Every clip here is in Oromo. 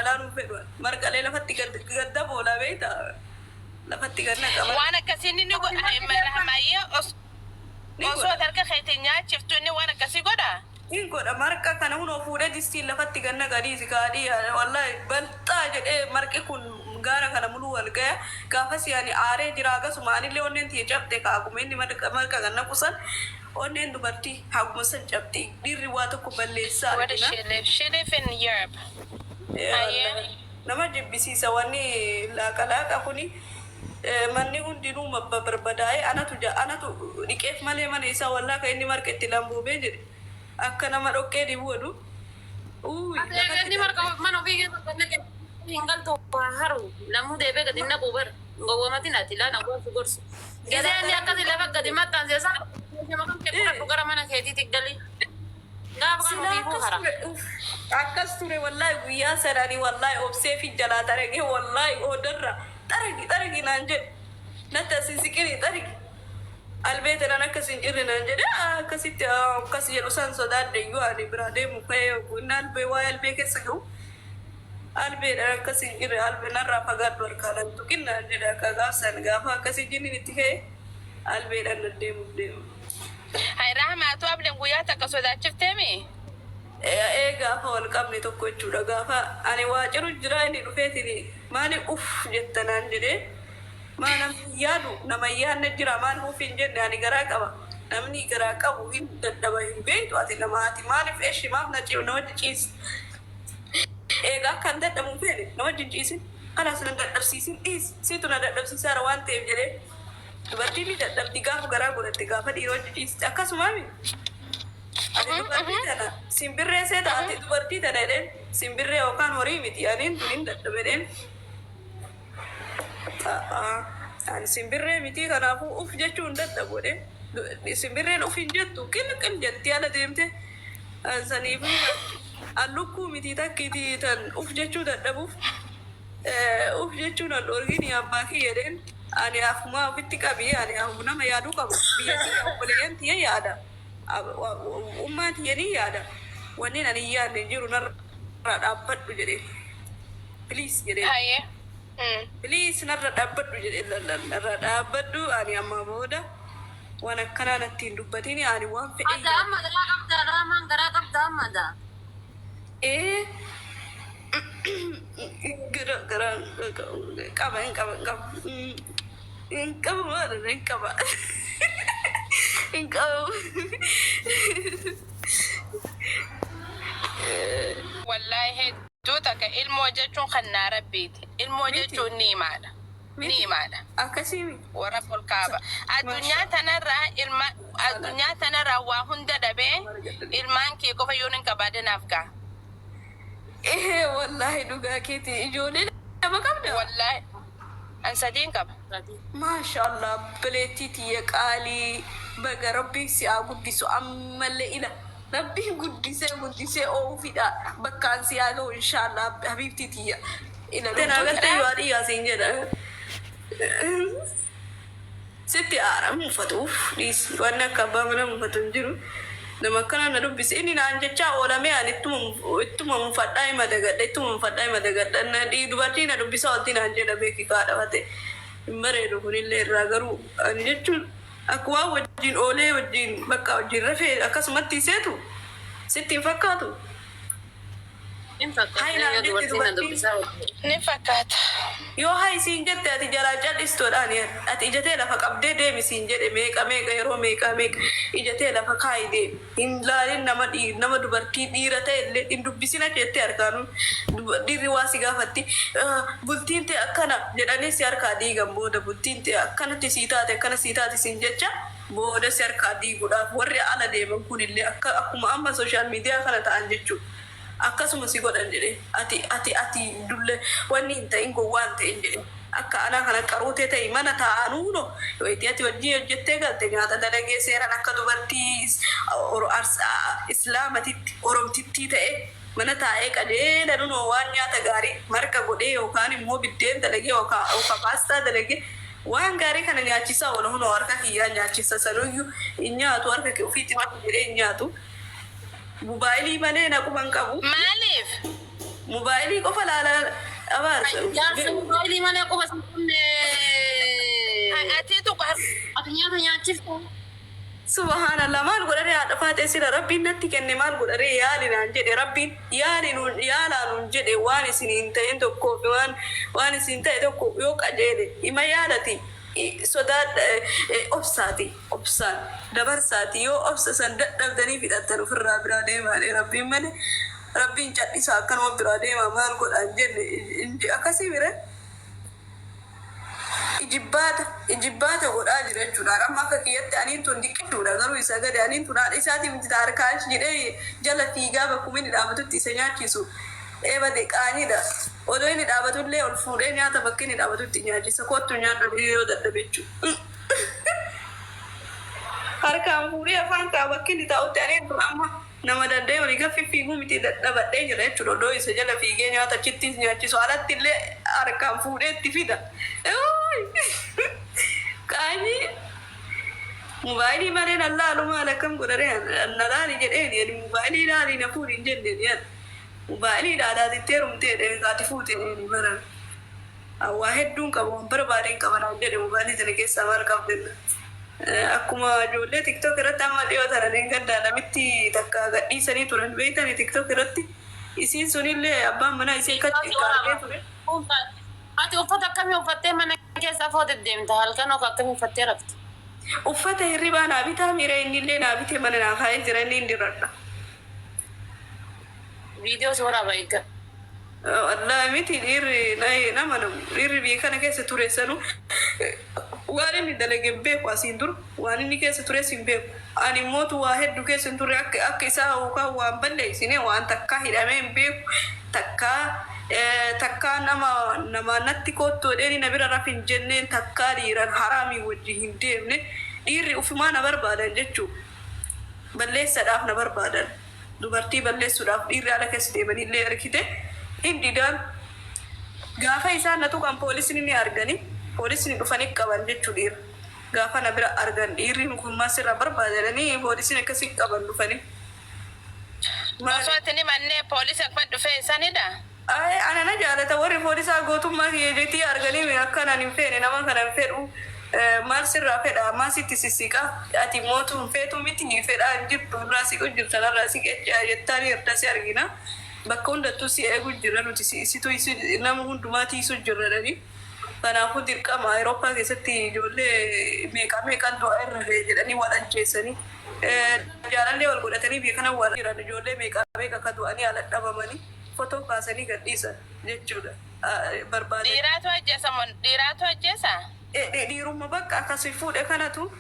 laaluu hin fedhu. Marqalee lafatti gad gad daboola beekta. Lafatti gad naqa marqa. Waan akkasii inni ni Ati godha marqi kee Rahmaayee os Ni osoo godha. ati harka keetiin nyaachiftu inni waan akkasii godhaa? Hin godha marqa kana hunoo fuudhee distiin lafatti gad naqa dhiisi kaa adii wallahi balxaa jedhee marqi kun gaara kana muluu wal gaya gaafasi ani aaree jira hagasuma anillee onneen tiyya cabxe kaa haguma inni marqa marqa gad naqu san onneen dubartii haguma san cabxi dhiirri waa tokko balleessaa Where does argina. she live? She live in Europe. Ee Hayyee. wallahi nama jibbisiisa wanni laaqa laaqa kuni Manni hundinuu barbadaa'ee anatu anatu dhiqeef malee mana isaa wallaa ka inni marqa itti lamboobee jedhe akka nama dhoqqee dibu godhu uuy Ati eega lafatti inni marqa darbee. mana ofii keessa gad naqe hin galtu waa haru lamuu deebee gad hin naqu bar hin gowwomatin ati laa na gorsu gorsu. Gizee inni akkasi lafa gadi maxxanse san meeshama kan kee fudhadhu gara mana keetiitti gali. Gaafa kan Silaa ofiifuu akkas hara. ture uff akkas ture wallaahi guyyaa sana ani wallaahi obseefin jalaa taragee wallaahi oodarra xaragi xaragi naan jedhe natti as hin siqini xarigi albee tanaan akkas hin cirre naan jedhe "Aa, akkasitti aa, akkas jedhu san sodaadhe iyyuu ani biraa deemu ka'ee inni albee waa'ee albee keessa ga'u albeedhaan akkas hin cirre albee narraa fagaadhu harkaa nan tuqin naan jedhe akka gaaf san gaafa akkasii jinniin itti ka'e albeedhaan nan deemuuf deema. Hay Rahma atuu ablen guyyaa takka sodaachifteemi? Ee gaafa wal qabne tokko jechuudha gaafa ani waa ciru jira inni dhufeetini maali uff jetta naan jedhee maa namni hin yaadu nama hin yaadne jira maal uff hin jenne ani garaa qaba namni garaa qabu hin dadhaba hin beektu ati nama ati maaliif eshi maaf na na wajji ciista eega akka hin dadhabu hin feene na wajji hin ciisin kalaas na dadhabsiisin dhiisi siitu na dadhabsiisaara waan ta'eef jedhee Dubartiin ni dadhabdi gaafa garaa godhatte gaafa dhiira wajji ciisti akkasumaami ati dubartii tana simbirree seeta ati dubartii tana jedheen simbirree yookaan horii miti aniin tun hin dadhabe jedheen ani simbirree miti kanaafuu uf jechuu hin dadhabu jedheen simbirreen uf hin jettu qil qil jetti ala deemte saniifuu an lukkuu miti takkiiti tan uf jechuu dadhabuuf Uf jechuun an dhorgini abbaa kiyya jedheen ani afumaa ofitti qabi ani afu nama yaaduu qabu biyya kiyya obboleeyyan tiyya yaada ummaa tiyya ni yaada wannin ani hin yaadne hin jiru narraa dhaabbadhu jedheen please jedheen Hayyee. please narra dhaabbadhu jedheen narra dhaabbadhu ani amma booda waan akkanaa natti hin dubbatini ani waan fedhe Adda yaada. amma garaa qabdaa raamaan garaa qabdaa amma adda. Ee Gara gara qaba hin qaba hin qaba hin qabu maal hin qaba hin qabu. Wallaahi hedduu takka ilmoo jechuun kannaa rabbiiti. Ilmoo Miti jechuun ni'imaadha. miti Ni'imaadha. akkasii miti. Warra ol kaaba. Addunyaa Maasha tanarraa ilma addunyaa tanarraa waa hunda dhabee ilmaan kee qofa yoon hin qabaadhe naaf ga'a. Ee wallaahi dhugaa keeti ijoolee lama qabda? Wallaahi an sadiin qaba. Maasha Allah obboleettii tiyya qaalii baga rabbiin si haa guddisu ammallee ila rabbiin guddisee guddisee oofidha bakkaan si haa gahu inshallah habiibtii tiyya ila Tenaa galtee yoo adiyyaa siin jedha. Sitti aara hin mufatu uff dhiisi wanni akka abbaa manaa mufatu hin jiru nama akkanaa na dubbisi inni naan jechaa oolamee ani ittuma ittuma mufadhaa ima dagadha ittuma mufadhaa ima dagadha na dhii dubartii na dubbisaa oolti naan jedha beeki kaa dhabate hin bareedu kunillee irraa garuu ani jechuun akka waan wajjin oolee wajjin bakka wajjin rafee akkasumatti seetu sitti hin fakkaatu. Hin fakkaata Hay yoo naan jette dubartiin na dubartiin. dubbisaa ooltu. Ni fakkaata. Yoo hay siin jette ati jalaa cal'istuudha ani ati ija tee lafa qabdee deemi siin jedhe meeqa meeqa yeroo meeqaa meeqa ija tee lafa kaayi deemi hin laalin nama nama dubartii dhiira ta'e illee hin dubbisin achi jettee harkaanuu dhiirri waa si gaafatti bultiin tee akkana jedhanii si harkaa diigan booda bultiin tee akkanatti sii taate akkana sii taate siin jecha booda si harkaa diiguudhaaf warri ala deeman kunillee akka akkuma amma social media kana ta'an jechuudha. Akkasuma si godhan jedhe ati ati ati dulle wanni hin ta'in gowwaa hin ta'in jedhe akka anaa kana qaruutee ta'i mana taa'anuu no wayitii ati hojii hojjettee galte nyaata dalagee seeran akka dubartii islaamatitti oromtittii ta'e mana taa'ee qajeela nunoo waan nyaata gaarii marqa godhee yookaan immoo biddeen dalagee yookaan paastaa dalagee waan gaarii kana nyaachisaa oola hunoo harka kiyyaa nyaachisa sanuyyuu hin nyaatu harka kee ofiitti jedhee hin nyaatu. Mobaayilii malee na quba hin qabu. Maaliif? Mobaayilii qofa laalaa abaarsa. Jaarsa mobaayilii malee quba sin qabne. Ati tuqa Ati nyaata nyaachifta. Subhaanallah, maal godharee haadha faatee? Sila rabbiin natti kenne, maal godharee? Yaali naan jedhe rabbiin, yaali nuun, yaalaa nuun jedhe. Waan isin hin ta'in tokkoo fi waan isin ta'e tokko yoo qajeele ima yaalati, sodaadha, obsaati, obsaan dabarsaati. Yoo obsa san dadhabdanii fidhattan ofirraa biraa deemaadhe rabbiin malee, rabbiin cadhisaa akkanuma biraa deemaa maal godhaan jenne akkasii bire. Ijibbaata ijibbaata godhaa jira jechuudha. Amma akka kiyyatti aniin tun diqqishuudha, garuu isa gadi aniin tun haadha isaatii miti harkaa jedhee jala fiigaa bakkuma inni dhaabatutti isa nyaachisu. Eebade qaaniidha. Odoo inni dhaabatullee ol fuudhee nyaata bakka inni dhaabatutti nyaachisa. Kottu nyaadhu yoo dadhabe jechuudha. Harkaan fuudhee afaan kaa bakki inni taa'utti. Aniin tun amma nama danda'e olii gaffi fiiguu miti, dadhabadhee jira jechuudha. Odoo isa jala fiigee nyaata achitti nyaachisu alatti illee harkaan fuudhee itti fida. Qaanii mobaayilii malee nan laalu, maal akkam godharee? Na laali jedheen ani mobaayilii laali na fuudhi hin jenneen yan. Mobaayilii dhaadhaatitti heerumtee dheekaati fuute baran. Waa hedduun qaba, waan barbaadeen qaba naan jedhe. Mobaayilii sana keessaa maal qabdenna? Akkuma ijoollee TikTok irratti amma dhiyoo tana gaddaa namitti takka gadhiisanii turan beektanii, TikTok irratti isiin sunillee abbaan manaa isii akka xiqqaatee ture. Ati uffata akkamii uffattee mana keessa afoo deddeemta? Halkan of akkamii uffattee rafta? Uffata hirribaa naa bitaa miira, inni illee naa bitee mana naa kaa'ee jira, inni hin diradha. Viidiyoo si waraaba, eegga. Wallaahi miti, dhiirri nama namu dhiirri biyya kana keessa ture sanu waan inni dalage hin beeku, asiin dur waan inni keessa tures hin beeku. Ani mootu waa hedduu keessa hin turre, akka isaa yookaan waan balleessine waan takkaa hidhamee hin beeku, takkaa takkaa nama natti kottu jedhee na bira raf hin jenneen, takkaa dhiiran haraamii wajjin hin deemne. Dhiirri ufumaa na barbaadan jechuu, balleessaadhaaf na barbaadan. Dubartii balleessuudhaaf dhiirri ala keessa deemanii illee argite hin didaan. Gaafa isaan na tuqan poolisni ni argani, poolisni dhufanii qaban jechuu. Dhiira gaafa na bira argan, dhiirri kun maal sirraa barbaadanii, poolisiin akkasii qaban dhufanii. Osoo itti himannee poolisi akkuma dhufee isanidha. Ay, ana na jaalata warri poolisaa. Gootummaa kiyya jetii arganii akkanaan hin feene, nama kana hin fedhu, maal sirraa fedha, maal sitti sissiqa, ati mootu hin feetu miti, fedhaa hin jirtu, irraa siqu jirta, narraa siqe jettaan erda si argina, bakka hundattuu si eegu jirra nuti, situ nama hundumaa tiisu jirra dhani. Kanaafuu dirqama Awurooppaa keessatti ijoollee meeqa meeqan du'a irra ga'e jedhanii wal ajjeesanii, jaalallee wal godhatanii biyya kana wal jiran, ijoollee meeqa meeqa akka du'anii ala dhabamanii fotoo kaasanii gadhiisan jechuudha. Barbaade. Dhiiraatu ajjeesa moo dhiiraatu ajjeesa? Dhiirumma bakka akkasii fuudhe kanatu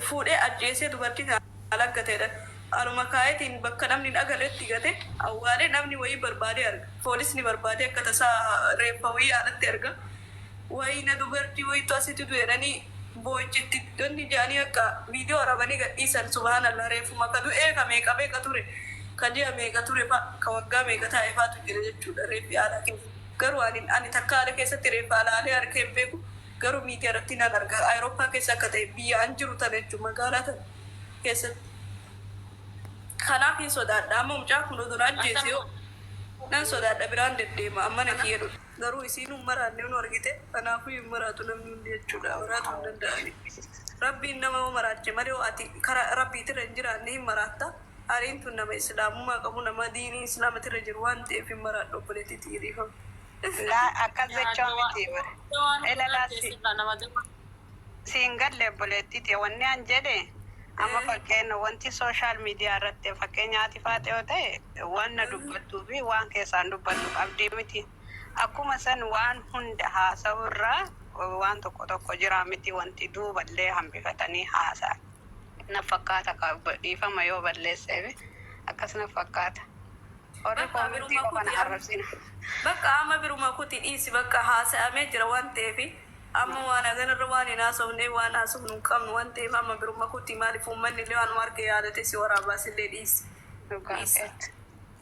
fuudhee ajjeesee dubartii kana alaggateedha. Aluma kaayetiin bakka namni hin agarretti gate awwaalee, namni wayii barbaadee arga. Poolisni barbaadee akka tasaa reeffa wayii alatti arga. Wayii na dubartii wayiitu asitti du'edhanii boo'ichitti donni jedhanii akka viidiyoo arabanii gadhiisan. Subhaanallah, reeffuma ka du'ee ka meeqa meeqa ture, ka ji'a meeqa ture fa, ka waggaa meeqa taa'e faatu jira jechuudha reeffi haala keessa. Garuu ani takka haala keessatti reeffa alaalee harkee hin beeku, garuu miidiyaa irratti nan arga. Awurooppaa keessa akka ta'e, biyya an jiru tana jechuudha, magaalaa tana keessatti. Kanaaf hin sodaadha. Amma mucaa kun odoo na ajjeese yoo nan sodaadha, biraan deddeema amma na kiyya dhufe. Garuu isiin hin maraanne nu argite, kanaafuu hin maraatu namni hundi jechuudha, maraatu hin danda'ani. Rabbiin nama yoo maraache malee, yoo ati karaa rabbiitirra hin jiraanne hin maraatta. Ariin tun nama islaamummaa qabu, nama diinii islaamatirra jiru waan ta'eef hin maraadhu, obboleettii xiyyeeffama. Laa, akkas jechuun miti bare. Ela siin galle, obboleettii ta'e, wanni an jedhe amma fakkeenya wanti social media irratti fakkeenya haati faate yoo ta'e, waan na dubbattuu fi waan keessaan dubbattu qabdii miti. Akkuma san waan hunda haasa'u irraa waan tokko tokko jira miti, wanti duuballee hambifatanii haasa'a. Na fakkaata, dhiifama yoo balleesseef, akkas na fakkaata. Warri Bakka koomentii biruma qofa na kuti arrabsina. Bakka amma biruma kuti dhiisi, bakka haasa'amee jira waan ta'eef, amma waan haganarra waan hin haasofne, waan haasofnu hin qabnu waan ta'eef, amma biruma kuti. Maaliif uummanni illee waan marge yaadate si waraabaas illee dhiisi. Dhugaa Dhiisi. keetti.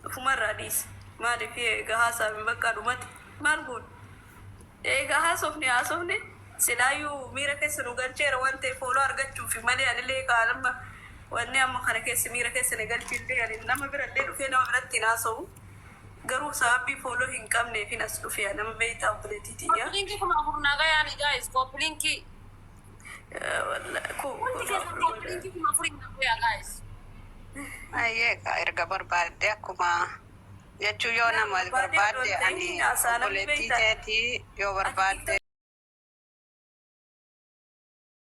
Ufumarraa dhiisi. Maaliif egaa haasa'ame, bakka dhumate, maal goona? Egaa haasofne haasofne, silaayyuu miira keessa nu galcheera waan ta'eef fooloo argachuuf malee, anillee kaanamma wanni amma kana keessa miira keessa na galchillee, ani nama birallee dhufee nama biratti hin haasa'u. Garuu sababii follow hin qabneefin as dhufe nama beektaa, obboleettii tiyya. Copy link 4000 naa gayaani guys, copy link. Wallahi Hundi keessan copy link 4000 naa gayaa guys. Ayyee, erga barbaadde akkuma jechuu yoo nama barbaadde ani obboleettii teetii yoo barbaadde.